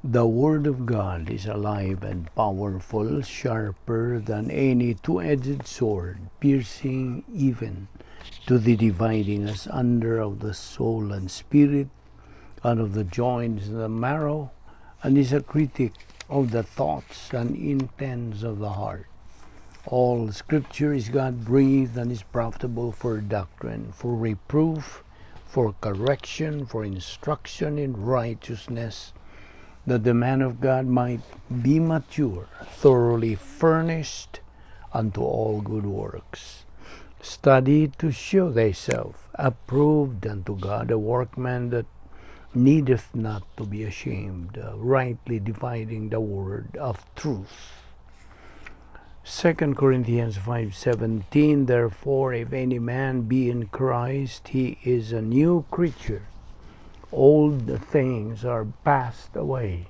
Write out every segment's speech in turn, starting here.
The Word of God is alive and powerful, sharper than any two-edged sword, piercing even to the dividing asunder of the soul and spirit, and of the joints and the marrow, and is a critic of the thoughts and intents of the heart. All Scripture is God-breathed and is profitable for doctrine, for reproof, for correction, for instruction in righteousness, that the man of God might be mature, thoroughly furnished unto all good works. Study to show thyself approved unto God, a workman that needeth not to be ashamed, rightly dividing the word of truth. 2 Corinthians 5:17, therefore, if any man be in Christ, he is a new creature. Old things are passed away.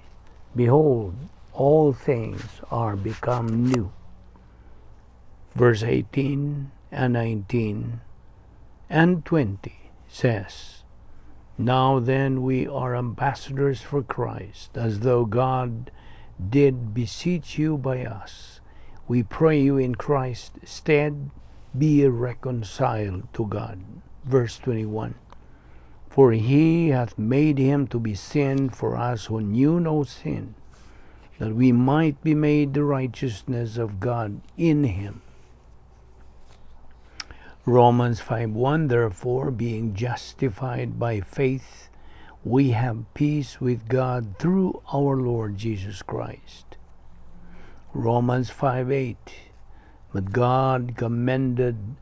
Behold, all things are become new. Verse 18 and 19 and 20 says, now then we are ambassadors for Christ, as though God did beseech you by us. We pray you in Christ's stead, be reconciled to God. Verse 21, for he hath made him to be sin for us who knew no sin, that we might be made the righteousness of God in him. Romans 5:1, therefore, being justified by faith, we have peace with God through our Lord Jesus Christ. Romans 5:8, but God commended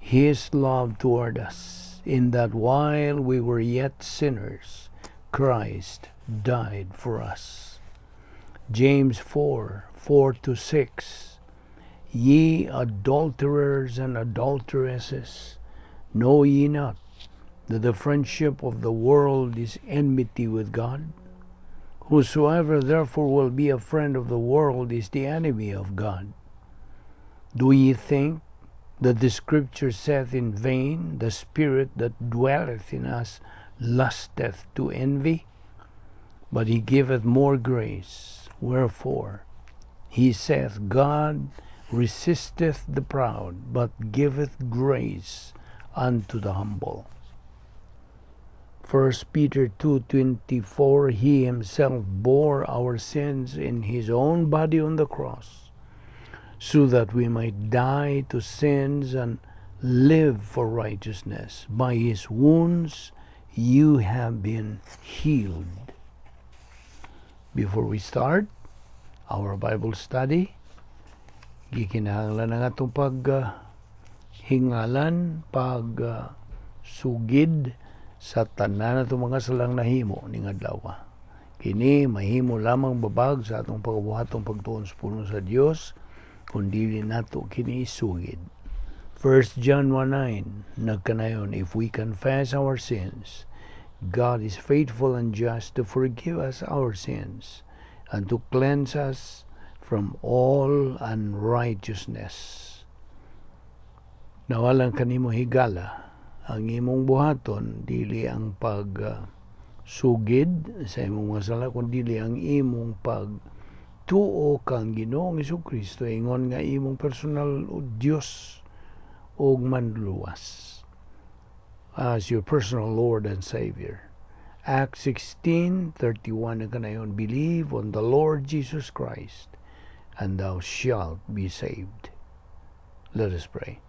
his love toward us, in that while we were yet sinners, Christ died for us. James 4:4-6, ye adulterers and adulteresses, know ye not that the friendship of the world is enmity with God? Whosoever therefore will be a friend of the world is the enemy of God. Do ye think that the Scripture saith in vain, the Spirit that dwelleth in us lusteth to envy? But he giveth more grace. Wherefore he saith, God resisteth the proud, but giveth grace unto the humble. 1 Peter 2:24, he himself bore our sins in his own body on the cross, so that we might die to sins and live for righteousness. By his wounds you have been healed. Before we start our Bible study, gikinahanglan ang atong pag-hingalan, pag-sugid sa tanan atong mga salang nahimo ning adlaw. Kini mahimo lamang babag sa atong pagbuhatong pagtuon sa pulong sa Dios kung dili nato kini isugid. 1 John 1:9, nagkanayon, if we confess our sins, God is faithful and just to forgive us our sins and to cleanse us from all unrighteousness. Nawalan kanimo higala ang imong buhaton, dili ang pag-sugid sa imong mga sala, kun dili ang imong pagtuo kang Ginoong Hesukristo ingon nga imong personal Dios ug manluluwas, as your personal Lord and Savior. Acts 16:31 ang kanayon, believe on the Lord Jesus Christ and thou shalt be saved. Let us pray.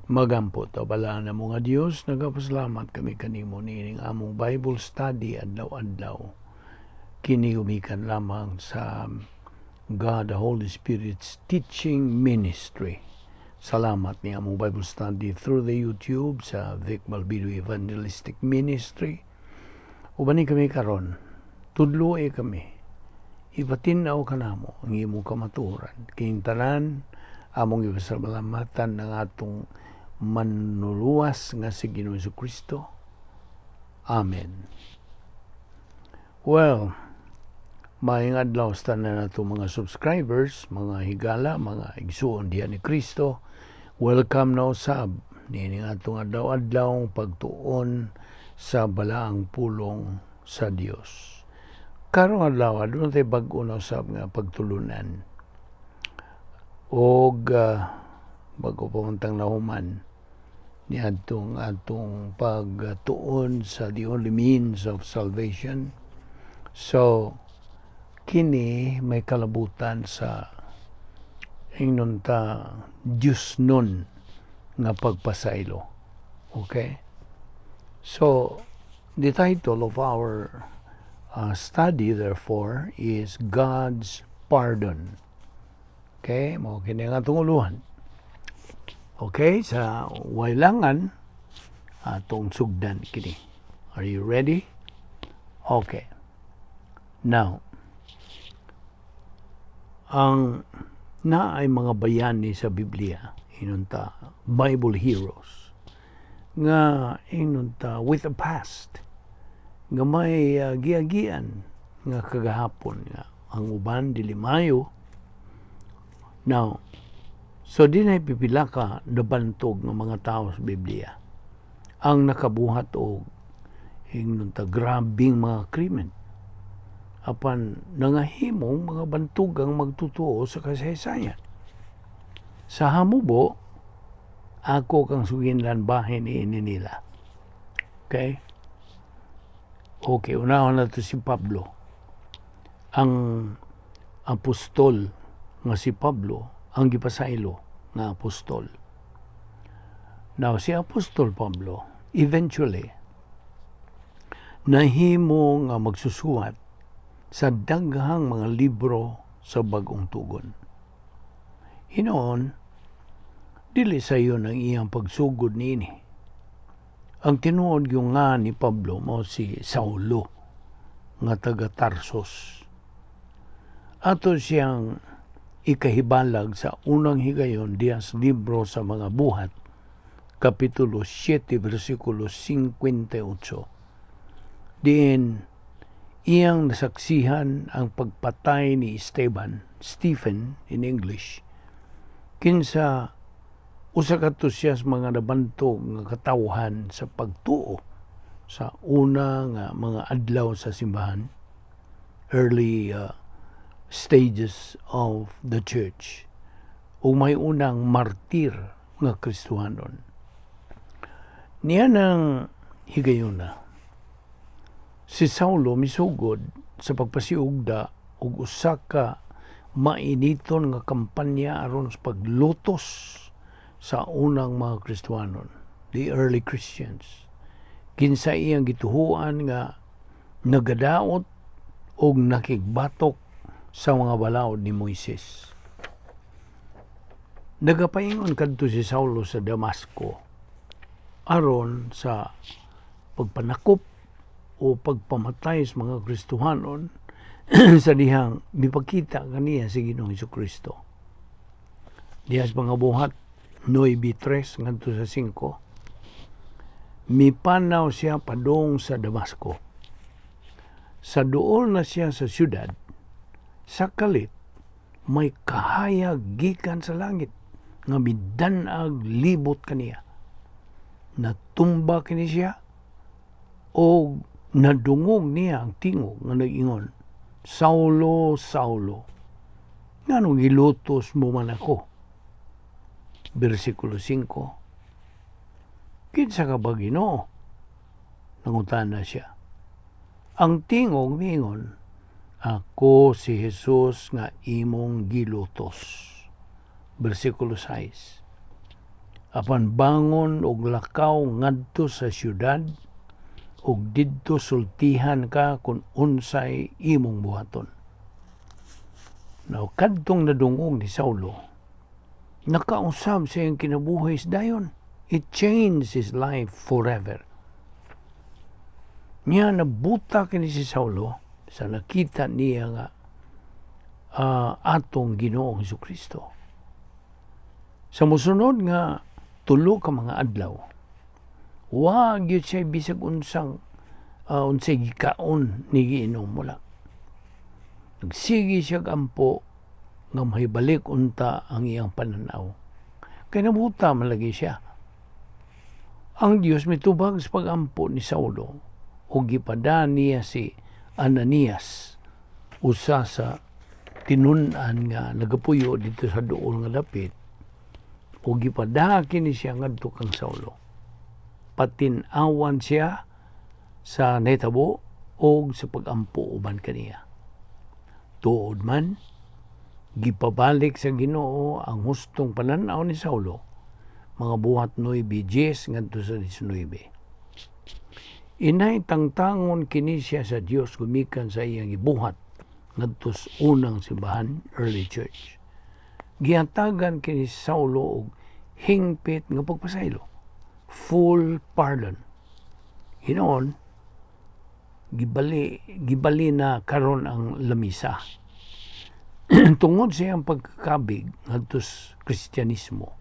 Magampo ta balaan na mga Dios, nagapasalamat kami kanimo niining among Bible study adlaw-adlaw. Kini gumikan lamang sa God the Holy Spirit's teaching ministry. Salamat ni among Bible study through the YouTube sa Vic Balbido Evangelistic Ministry. Ubani kami karon, tudloe kami. Ipatin-aw kanamo ang imong kamatuoran. Kining tanan among ipasalamatan ng atong manluluwas nga si Ginoong Hesukristo. Amen. Maayong adlaw sa tanan nato mga subscribers, mga higala, mga igsuon diha ni Kristo. Welcome na usab niining atong adlaw-adlaw pagtuon sa balaang pulong sa Dios. Karong adlaw, aduna tay bag-o na usab nga pagtulunan. Og bago pa man tang nahuman niadtong atong pagtuon sa the only means of salvation. So, kini may kalabutan sa ingnon ta Diyos nun nga pagpasaylo. Okay? So, the title of our study, therefore, is God's Pardon. Okay? Mao kini ang atong uluhan. Okay? Sa wailangan, atong sugdan kini. Are you ready? Okay. Now, ang naay mga bayani sa Biblia, ingnon ta Bible heroes, nga ingnon ta with a past, nga may giagian nga kagahapon nga ang uban dili mayo. Now, so dunay pipila ka nabantog nga mga tao sa Biblia ang nakabuhat og ingnon ta grabing mga krimen, apan nangahimong mga bantugang magtutuo sa kasaysayan. Sa hamubo, ako kang suginlan bahin ini nila. Okay? Okay, unahon nato si Pablo. Ang apostol nga si Pablo, ang gipasaylo nga apostol. Now, si Apostol Pablo, eventually, nahimo nga magsusuwat sa daghang mga libro sa Bagong Tugon. Hinoon, dili sayon ang iyang pagsugod niini. Ang tinuod yung nga ni Pablo mao si Saulo nga taga Tarsos. Ato siyang ikahibalag sa unang higayon diha sa libro sa Mga Buhat, Kapitulo 7, versikulo 58. Diin iyang nasaksihan ang pagpatay ni Esteban, Stephen in English, kinsa usa kadto siya sa mga nabantog nga katawhan sa pagtuo sa una nga mga adlaw sa simbahan, early stages of the church, ug may unang martir nga Kristohanon. Niya nang higayuna, si Saulo misugod sa pagpasiugda og usa ka mainiton nga kampanya aron sa paglutos sa unang mga Kristohanon, the early Christians. Kinsa iyang gituhuan nga nagadaot og nakigbatok sa mga balaod ni Moises. Nagapaingon kadto si Saulo sa Damasco aron sa pagpanakop o pagpamatay sa mga Kristohanon sa dihang mipakita kaniya si Ginoong Kristo. Diha sa Mga Buhat 9:3 ngadto sa 5, mipanaw siya padong sa Damasco. Sa duol na siya sa syudad, sa kalit may kahayag gikan sa langit nga midan-ag libot kaniya. Natumba kini siya o nadungog niya ang tingog nga nag-ingon, "Saulo, Saulo, nganong gilutos mo man ako?" Versikulo 5. "Kinsa ka ba, Ginoo?" nangutana siya. Ang tingog miingon, "Ako si Jesus nga imong gilutos." Versikulo 6. "Apan bangon og lakaw ngadto sa syudad ug didto sultihan ka kung unsay imong buhaton." Now, kadtong nadungog ni Saulo, nakausab sa iyang kinabuhi dayon. It changed his life forever. Niya nabuta kini si Saulo sa nakita niya nga atong Ginoong Kristo. Sa mosunod nga 3 ka mga adlaw, wa gyud siya bisag unsang unsay gikaon ni giinom, wala. Nagsige siya ampo nga mahibalik unta ang iyang pananaw. Kay nabuta man lagi siya. Ang Dios mitubag sa pagampo ni Saulo ug gipada niya si Ananias, usa sa tinun-an nga nagapuyo didto sa duol nga dapit, ug gipada kini siya ngadto kang Saulo. Patin-awan siya sa nahitabo og sa pagampo uban kaniya. Tuod man, gipabalik sa Ginoo ang hustong pananaw ni Saulo, Mga Buhat 9:10 ngadto sa 19. Inay tangtangon kini siya sa Dios gumikan sa iyang gibuhat ngadto sa unang simbahan, early church. Gihatagan kini Saulo og hingpit nga pagpasaylo, full pardon. Hinoon, gibali na karon ang lamisa. Tungod sa iyang pagkakabig ngadto sa Kristyanismo,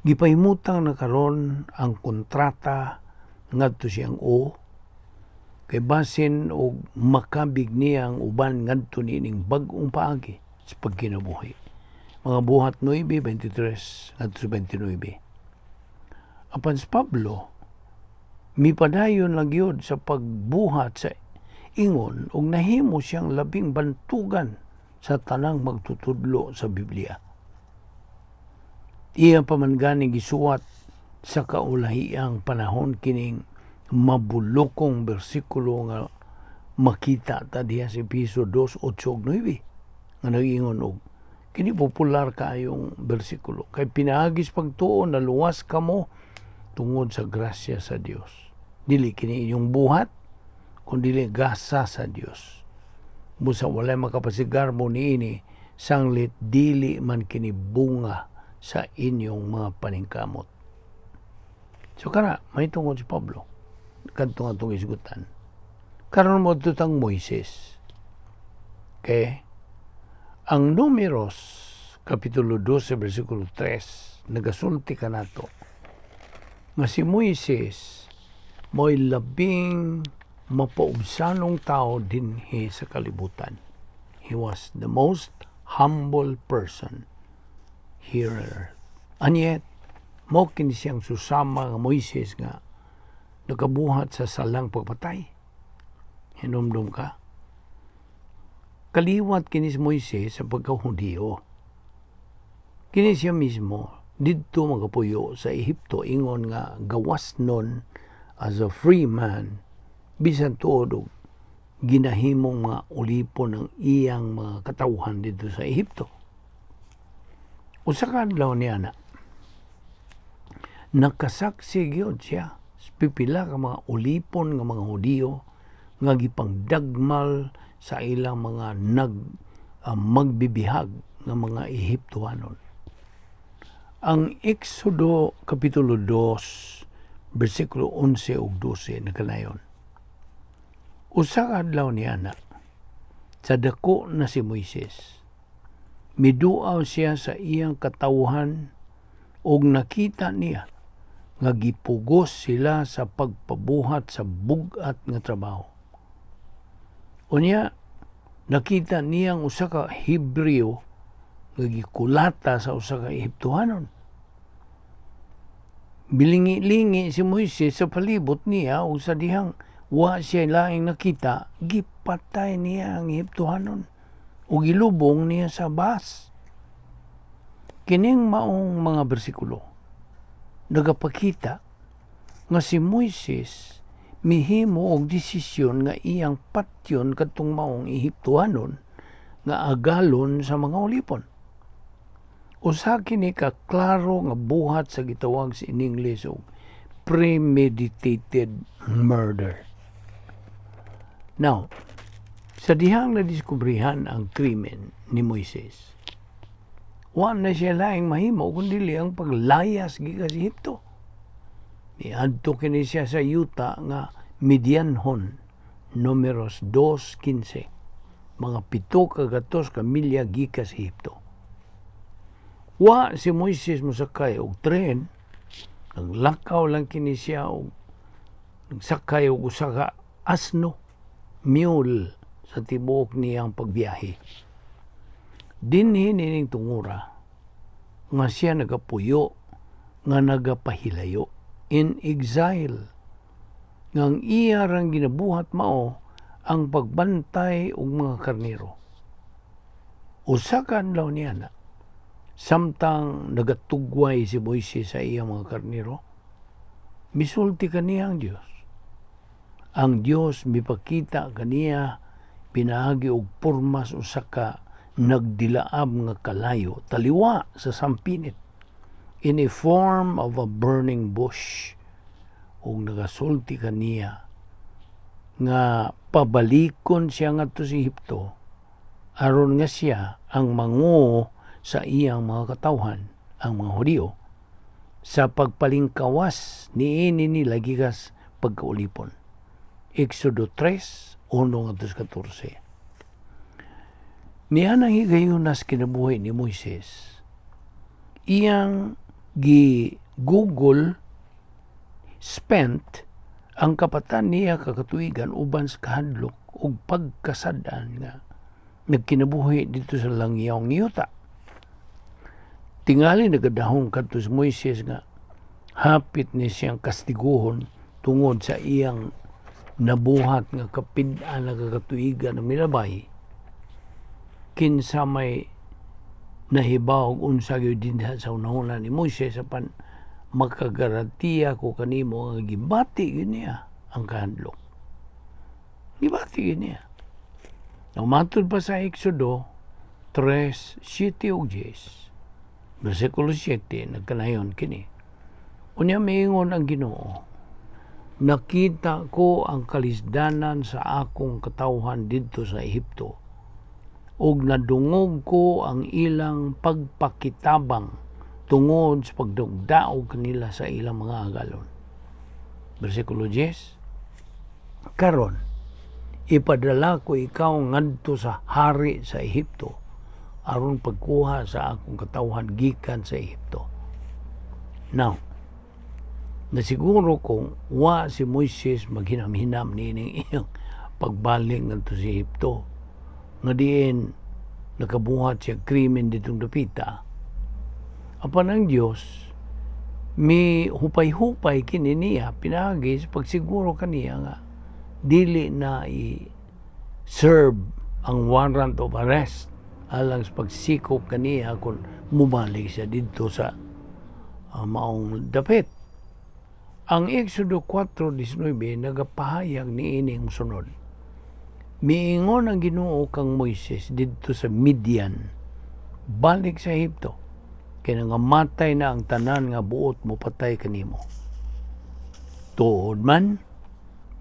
gipahimutang na karon ang kontrata ngadto siyang o kay basin og makabig niya ang uban ngadto niining bag-ong paagi sa pagkinabuhi. Mga Buhat 9:23 ngadto sa 29. Apan si Pablo mipadayon lang gyud sa pagbuhat sa ingon ug nahimo siyang labing bantugan sa tanang magtutudlo sa Biblia. Iya pa man gani gisuwat sa kaulahiang panahon kining mabulokong bersikulo nga makita ta diha sa Efeso 2:8 ug 9 nga nag-ingon og kini popular kaayong bersikulo: "Kay pinaagi sa pagtuo naluwas kamo tungod sa grasya sa Dios. Dili kini inyong buhat, kundi gasa sa Dios. Busa walay makapasigarbo niini, sanglit dili man kini bunga sa inyong mga paningkamot." So kana, may tungod si Pablo kadto nga atong isgutan. Karon mo tang Moises. Okay? Ang Numeros kapitulo 12 bersikulo 3 nagasulti kanato nga si Moises mo'y labing mapaubsanong tao dinhi sa kalibutan. He was the most humble person here on earth. And yet, mao kini siyang susama nga Moises nga nakabuhat sa salang pagpatay. Hinumdum ka? Kaliwat kini si Moises sa pagkahudiyo. Kini siya mismo didto magapuyo sa Ehipto ingon nga gawas nun, as a free man, bisan tuod og ginahimong mga ulipon ng iyang mga katawhan didto sa Ehipto. Usa ka adlaw niya na nakasaksi gyud siya sa pipila ka mga ulipon nga mga Hudiyo nga gipangdagmal sa ilang mga nag magbibihag nga mga Ehiptohanon. Ang Exodo kapitulo 2 bersikulo 11 ug 12 nagkanayon. Usa ka adlaw niya na sa dako na si Moises. Miduaw siya sa iyang katawhan ug nakita niya nga gipugos sila sa pagpabuhat sa bug-at nga trabaho. Unya, nakita niya ang usa ka Hebreo nga gikulata sa usa ka Ehiptohanon. Bilingi-lingi si Moises sa palibot niya ug sa dihang wa siya laing nakita, gipatay niya ang Ehiptohanon ug gilubong niya sa bas. Kining maong mga bersikulo nagapakita nga si Moises mihimo og desisyon nga iyang patyon kadtong maong Ehiptohanon nga agalon sa mga ulipon. Usa kini ka klaro nga buhat sa gitawag sa in English og premeditated murder. Now, sa dihang nadiskubrihan ang krimen ni Moises, wa na siya laing mahimo kung dili ang paglayas gikan sa Ehipto. Miadto kini siya sa yuta nga Midianhon, Numeros 2:15, mga 700 ka milya gikan sa Ehipto. Wa si Moises mosakay og tren, naglakaw lang kini siya og nagsakay og usa ka asno, mule sa sa tibuok niyang pagbiyahe. Dinhi nining tungura nga siya nagapuyo nga nagapahilayo, in exile, nga ang iya rang ginabuhat mao ang pagbantay og mga karnero. Usa ka adlaw niya na, samtang nagatugway si Moises sa iyang mga karnero, misulti kaniya ang Dios. Ang Dios mipakita kaniya pinaagi og pormas usa ka nagdilaab nga kalayo taliwa sa sampinit, in a form of a burning bush, ug nagasulti kaniya nga pabalikon siya ngadto sa Ehipto aron nga siya ang manguo sa iyang mga katawhan, ang mga Hudiyo, sa pagpalingkawas niini nila gikas pagkaulipon. Exodo 3, 1 ngadto sa 14. Nianang higayonas kinabuhi ni Moises, iyang gi-google spent ang kapatan niya kakatuigan uban sa kahadlok ug pagkasad-an nga nagkinabuhi dito sa langyawng yuta. Tingali nagadahong kadto si Moises nga hapit ni siyang kastiguhon tungod sa iyang nabuhat nga kapid-an nga katuigan ng milabay. Kinsa may nahibaw unsa gyud dinha sa hunahuna ni Moises, apan makagarantiya ko kanimo nga gibati gyud niya ang kahadlok. Gibati gyud niya. Now, matud pa sa Exodo 3, 7 ug 10, versikulo 7, nagkanayon kini. Unya miingon ang Ginoo, "Nakita ko ang kalisdanan sa akong katawhan didto sa Ehipto, ug nadungog ko ang ilang pagpakitabang tungod sa pagdaog kanila sa ilang mga agalon." Versikulo 10, "Karon, ipadala ko ikaw ngadto sa hari sa Ehipto aron pagkuha sa akong katawhan gikan sa Ehipto." Now, nasiguro kong wa si Moises maghinam-hinam niining iyang pagbalik ngadto sa Ehipto nga diin nakabuhat siya krimen ditong dapita. Apan ang Dios mi hupay-hupay kini niya pinaagi sa pagsiguro kaniya nga dili na i-serve ang warrant of arrest alang sa pagsikop kaniya kung mubalik siya didto sa maong dapit. Ang Exodo 4:19 nagapahayag niining sunod. Miingon ang Ginoo kang Moises didto sa Midian, "Balik sa Ehipto, kay nangamatay na ang tanan nga buot mo patay kanimo." Tuod man,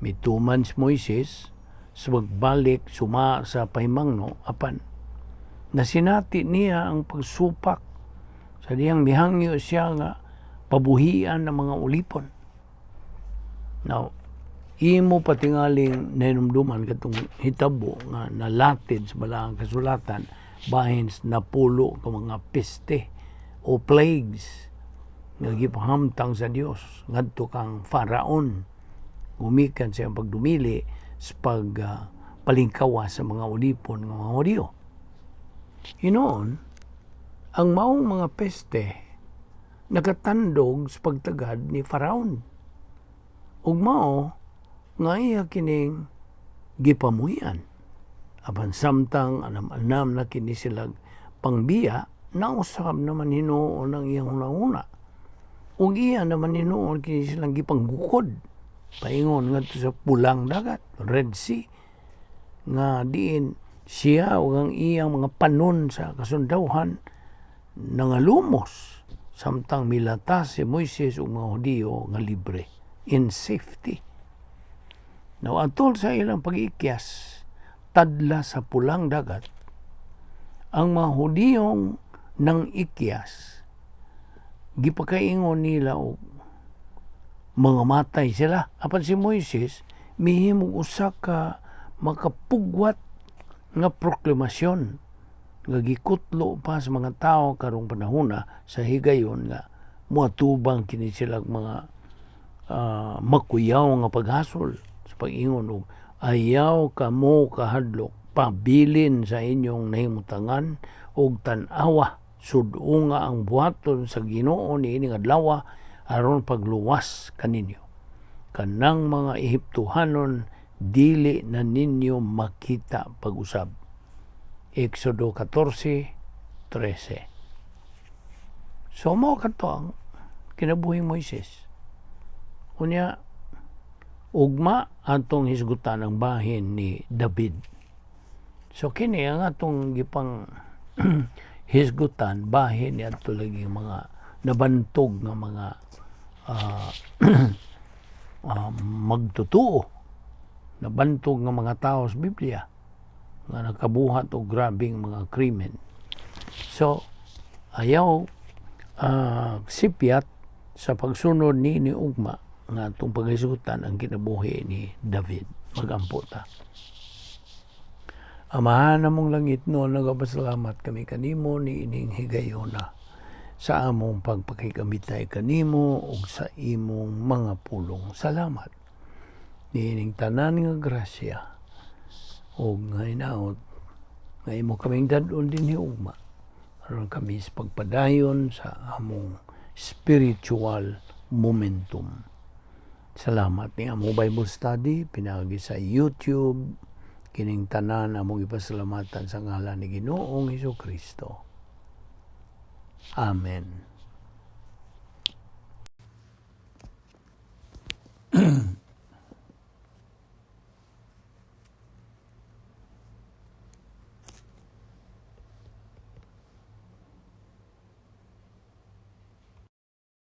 mituman si Moises sa pagbalik suma sa pahimangno, apan nasinati niya ang pagsupak sa diyang mihangyo siya nga pabuhian ng mga ulipon. Now, imo patingaling nahinumduman katong hitabo nga nalatid sa balaang kasulatan bahin sa 10 ka mga peste o plagues nga gipahamtang sa Dios ngadto kang Faraon gumikan sa iyang pagdumili sa pag palingkawas sa mga ulipon nga mga Hudiyo. Hinoon, ang maong mga peste nakatandog sa pagtagad ni Faraon. Ug mao nga iya kining gipamuhian. Apan samtang anam-anam na kini sila pangbiya, nausab naman hinuon ang iyang hunahuna. Ug iya naman hinuon kini silang gipanggukod paingon ngadto sa Pulang Dagat, Red Sea, nga diin siya ug ang iyang mga panon sa kasundawhan nangalumos samtang milatas si Moises ug mga Hudiyo nga libre, in safety. Now, atol sa ilang pag-ikyas tadla sa Pulang Dagat, ang mga Hudiyong nang ikyas, gipakaingon nila og mga matay sila. Apan si Moises mihimog usa ka makapugwat nga proklamasyon nga gikutlo pa sa mga tao karong panahona sa higayon nga moatubang kini sila mga makuyaw nga paghasol sa pag-ingon og, "Ayaw kamo kahadlok." Pabilin sa inyong nahimutangan ug tan-awa, sud-unga ang buhaton sa Ginoo niining adlaw aron pagluwas kaninyo. Kanang mga Ehiptohanon dili na ninyo makita pag-usab. Exodo 14:13. So mao kato ang kinabuhi Moises. Unya, ugma atong hisgutan ang bahin ni David. So kini ang atong gipang hisgutan, bahin ni adto lagi mga nabantog nga mga magtutuo, nabantog nga mga tao sa Biblia nga nakabuhat og grabeng mga krimen. So ayaw sipyat sa pagsunod ni ugma nga atong paghisgutan ang kinabuhi ni David. Magampo ta. Amahan namong langitnon, nagapasalamat kami kanimo ni ining higayona sa among pagpakig-amitay kanimo ug sa imong mga pulong. Salamat niining tanan nga grasya ug nga hinaot nga imo kaming dad-on dinhi ugma aron kami sa pagpadayon sa among spiritual momentum. Salamat ni among Bible study pinaagi sa YouTube. Kining tanan among ipasalamatan sa ngalan ni Ginoong Kristo. Amen.